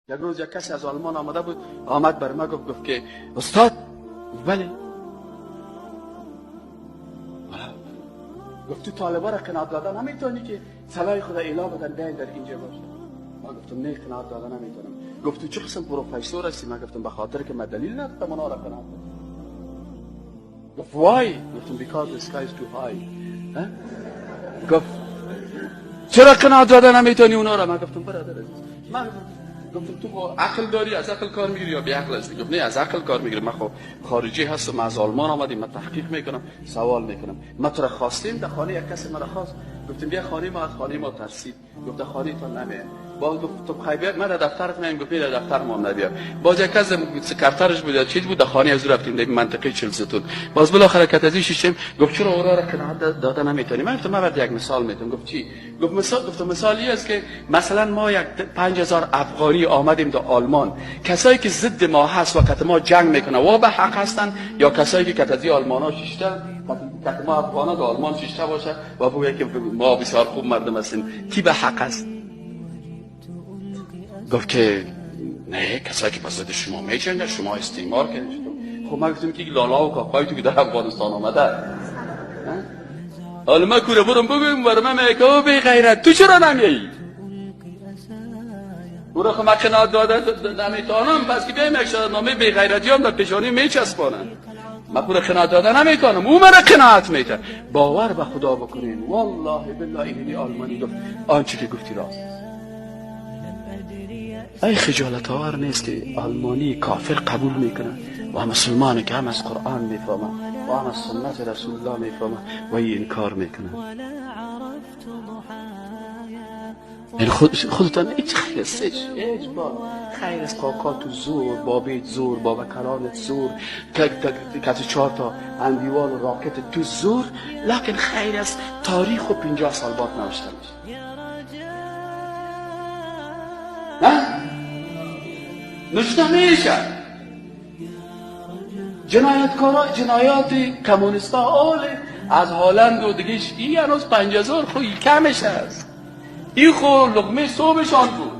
یک روز یک کسی از آلمان آمده بود، آمد بر ما گفت که استاد، بله، گفت تو طالبا را قناعت دادن نمیتونی که صلاح خدا اعلا بدن بیاین در اینجا باشه. ما گفتم نه، قناعت دادن نمیتونم. گفت تو چه قسم پروفسور هستی؟ من گفتم به خاطر که من دلیل ندادم اونا را قناعت دادم. گفت why؟ گفتم because the sky is too high. گفت چرا قناعت دادن نمیتونی اونا را؟ من گفتم برادر عزیز، من گفتم تو با عقل داری، از عقل کار میگیری یا بی عقل هستی؟ گفت نه، از عقل کار میگیرم. من خب خارجی هستم، از آلمان آمدیم، من تحقیق میکنم، سوال میکنم. ما تو را خواستیم در خانه، یک کسی مرا خواست، گفتیم بیا خانه ما، از خانه ما ترسید، گفت خانه تا نمیام. باز گفت تو خیلی بیا، من در دفترت میام. گفت در دفتر ما نبیا. باز یک کس سکرترش بود یا چیز بود، در خانه از رفتیم در منطقه چلستون. باز بالاخره کت از شیشیم. گفت چرا اورا را قناعت داده نمیتونی؟ من گفتم من برات یک مثال میتونم. گفت چی؟ گفت مثال، گفت مثالی است که مثلا ما یک 5000 افغانی آمدیم در آلمان، کسایی که ضد ما هست و کت ما جنگ میکنه و به حق هستن، یا کسایی که کت از آلمانا شیشته، کت ما افغانا در آلمان شیشته باشه و بگه که ما بسیار خوب مردم هستیم، کی به حق است؟ گفت که نه، کسایی که پس ضد شما میجنگن، شما استعمار کردید. خب ما گفتیم که لالا و کاکایی تو که در افغانستان آمده، حالا من کوره برم بگویم برای من میگه بی غیرت تو چرا نمیایی؟ او را خب من قناعت داده نمیتونم، پس که بیایم یک شهادتنامه بی غیرتی هم در پیشانی میچسبانن. من خود قناعت داده نمیتونم، او مرا قناعت میده. باور به خدا بکنین، والله بالله اینی آلمانی گفت آنچه که گفتی راست. ای خجالت آور نیست که آلمانی کافر قبول میکنه و مسلمان که هم از قرآن میفهمه و هم از سنت رسول الله میفهمه و این انکار میکنه. این خودتان هیچ خیر است، هیچ با خیر است. کاکا تو زور، بابیت زور، بابا کلانت زور، کسی 4 تا اندیوال و راکت تو زور، لکن خیر است تاریخ و 50 سال بعد نوشته میشه. نه نوشته میشه. جنایتکارا، جنایات کمونیستا آله از هالند و دیگه این هنوز 5000 خو کمش است. این خو لقمه صبحشان بود.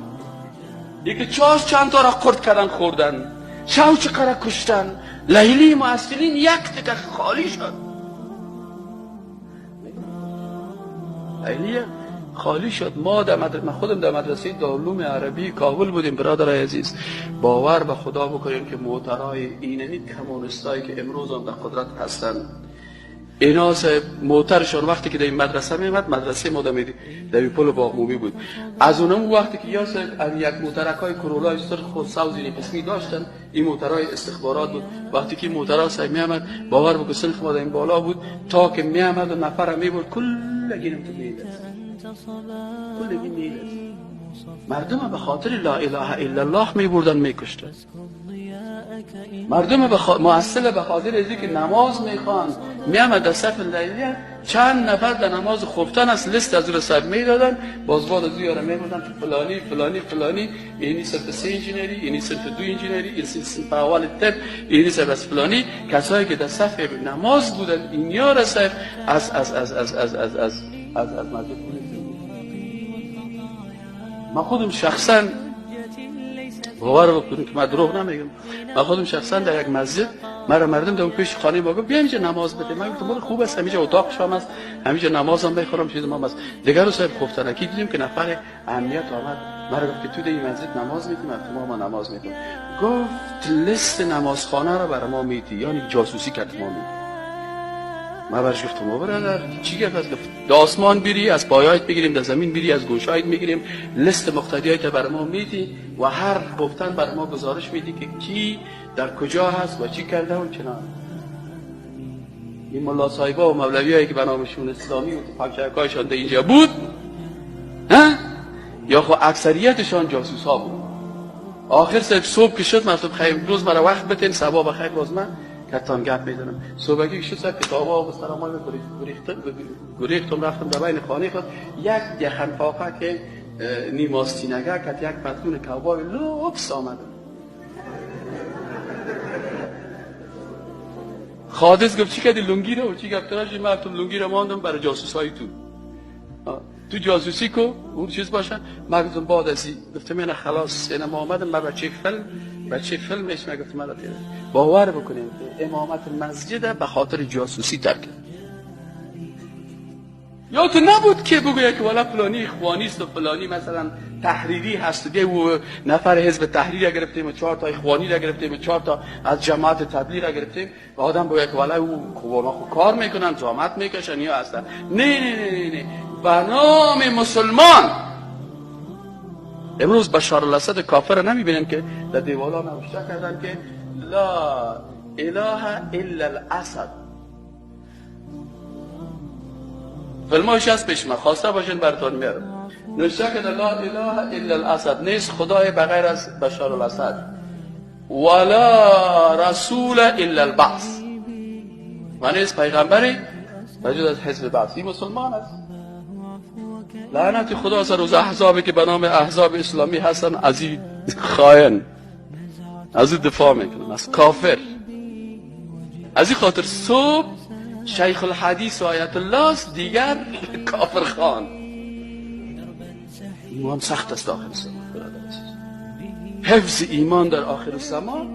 یکی چاش چند تا را قرد کردن خوردن، شو چقدر کشتن، لیلی معسلین یک تکه خالی شد. لیلی خالی شد. ما در من خودم در مدرسه دارالعلوم عربی کابل بودیم برادر عزیز. باور به خدا بکنیم که موترای اینمی کمونیستایی که امروز هم در قدرت هستند، اینا موترشان وقتی که در این مدرسه میمد، مدرسه ما در پل باغمومی بود، از اونم وقتی که یا صاحب یک موترکای کرولای سرخ و سبز این قسمی داشتن، این موترای استخبارات بود. وقتی که موترا صاحب میامد، باور بکن سنخ ما در این بالا بود، تا که میامد و نفر میبرد کل گیرم تو میدست، کل گیر میدست. مردم به خاطر لا اله الا الله میبردن میکشتن. مردم محصل به خاطر از که نماز میخوان میامد در صف لیلیه، چند نفر در نماز خفتن از لیست از رو سر میدادن، باز بعد از یارو میبردن فلانی فلانی فلانی، اینی صنف 3 انجینری، اینی صنف 2 انجینری، اینی صنف اول طب، اینی صنف از فلانی. کسایی که در صف نماز بودن این یارو صف از از از از از از از از از مسجد. من خودم شخصا باور بکنید که من دروغ نمیگم، من خودم شخصا در یک مسجد مرا مردم در پیش خانه ما گفت بیا اینجا نماز بده. من گفتم خوب است، همینجا اتاق شام است، همینجا نمازم بخورم، چیز ما است. دیگر رو صاحب خفتنکی دیدیم که نفر امنیت آمد مرا گفت که تو در این مسجد نماز میکنی؟ گفتم ما نماز میکنم. گفت لیست نمازخانه را برای ما میدی، یعنی جاسوسی کرد ما میدی. من برش گفتم برادر چی گفت؟ گفت در آسمان بیری از پایایت میگیریم، در زمین بیری از گوشایت میگیریم، لیست مقتدیایت بر ما میدی و هر گفتن بر ما گزارش میدی که کی در کجا هست و چی کرده و چنان. این ملا صاحبا و مولویایی که به نامشون اسلامی و پاکشکایشان در اینجا بود، ها؟ یا خب اکثریتشان جاسوس ها بود. آخر صبح که شد مطلب خیر روز مرا وقت بتین، صبح بخیر باز من کتان گپ میزنم. صبحی که شد صاحب کتابا و سلامای گریختم رفتم در بین خانه خود، یک یخن پاقه که نیماستینگه کت یک پتلون کوبای لوکس آمد. خادس گفت چی کردی لنگی رو؟ چی گفت؟ من رفتم لنگی رو ماندم برای جاسوس های تو. تو جاسوسی کو اون چیز باشه. ما گفتم بعد از گفتم اینا خلاص اینا ما آمدم، ما بچه فیلمش، ما گفتم من باور بکنیم که امامت مسجد به خاطر جاسوسی ترک کرد. یا تو نبود که بگوید که والا فلانی اخوانی است و فلانی مثلا تحریری هست و دیگه و نفر حزب تحریر گرفتیم و 4 تا اخوانی را گرفتیم و 4 تا از جماعت تبلیغ را گرفتیم و آدم بگوید که والا او کار میکنن، زحمت میکشن یا هستن. نه نه نه نه، به نام مسلمان. امروز بشار الاسد کافر نمیبینن که در دیوالا نوشته کردن که لا اله الا الاسد. فیلماش هست پیش من، خواسته باشین براتون میارم. نوشته که لا اله الا الاسد، نیست خدای بغیر از بشار الاسد، ولا رسول الا البعث، و نیست پیغمبری بجز از حزب بعثی. مسلمان است. لعنت خدا سر روز احزابی که به نام احزاب اسلامی هستن، از این خائن، از این دفاع میکنن، از کافر. از این خاطر صبح شیخ الحدیث و آیت الله است، دیگر کافر خان. ایمان سخت است آخر زمان برادر عزیز. حفظ ایمان در آخر زمان.